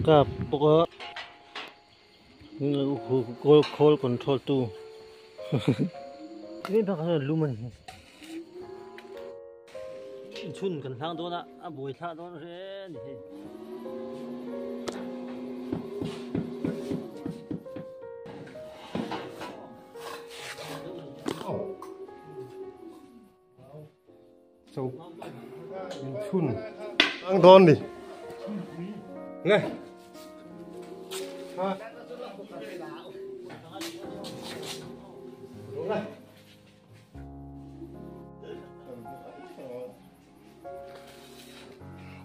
Kap bawk a khawl control tu lum a ni chhun kan hlang dawn a a buai thlah dawn hle a ni hei. So chhun ang dawn ni nge ha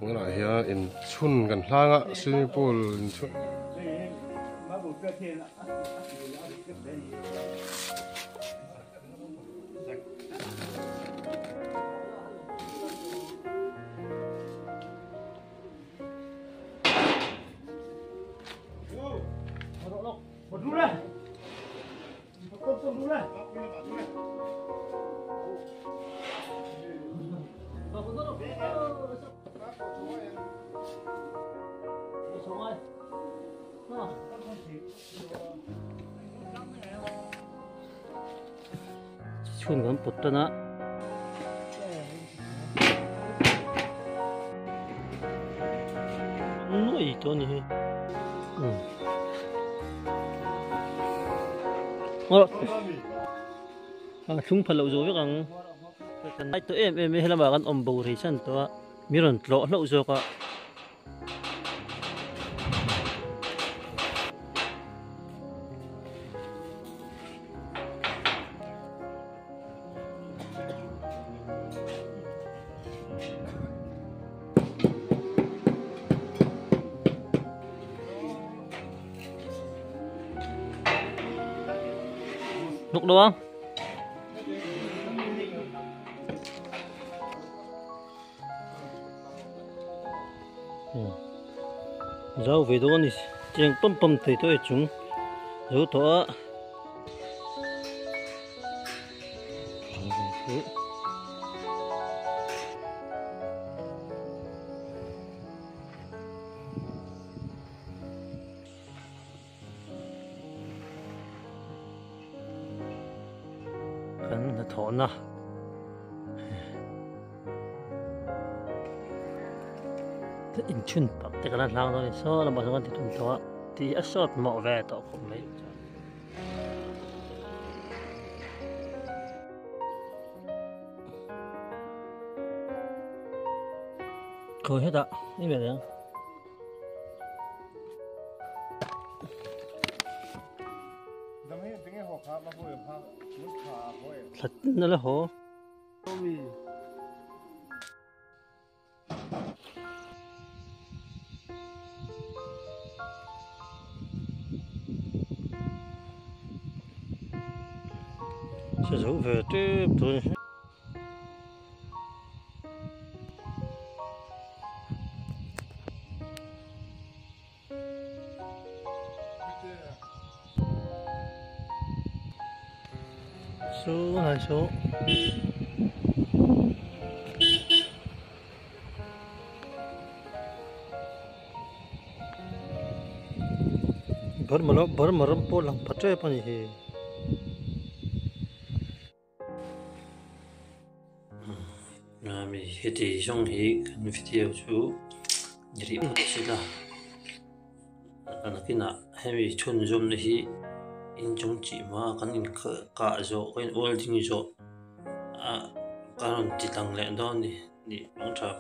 tunah hian inchhun kan hlang a swimming pool inchhun Chhun kan pawt tan a. Nuai tawh a ni hi. A thlung pha loh zawh vek ang. Kan ngai tawh em em e helamah kan awm bo rei chan tawh a mi rawn tlawh hlauh zawk a. Nút đúng không? Rau về đó ni cheng pam pam thei tawh e chung zo tawh a. Kan hnathawhna inchhun tak te kan hlang dawn a ni saw lamah sawn kan ti tum tawh a tih a sawt mawh ve tawh khawp mai. Khawi hetah i ve ang. Thla tin a la haw. Che zo ve tep tawh a ni. Số hai số Burma Burma ram pawh lang pha tep a ni hi. Heti zawng hi kan video chu ni rih ngawt sila a nakinah hemi chhunzawmna hi inchung chih hma kan in kah zawh kan in welding zawh ah ka rawn ti tlang leh dawn a ni tih ang tha.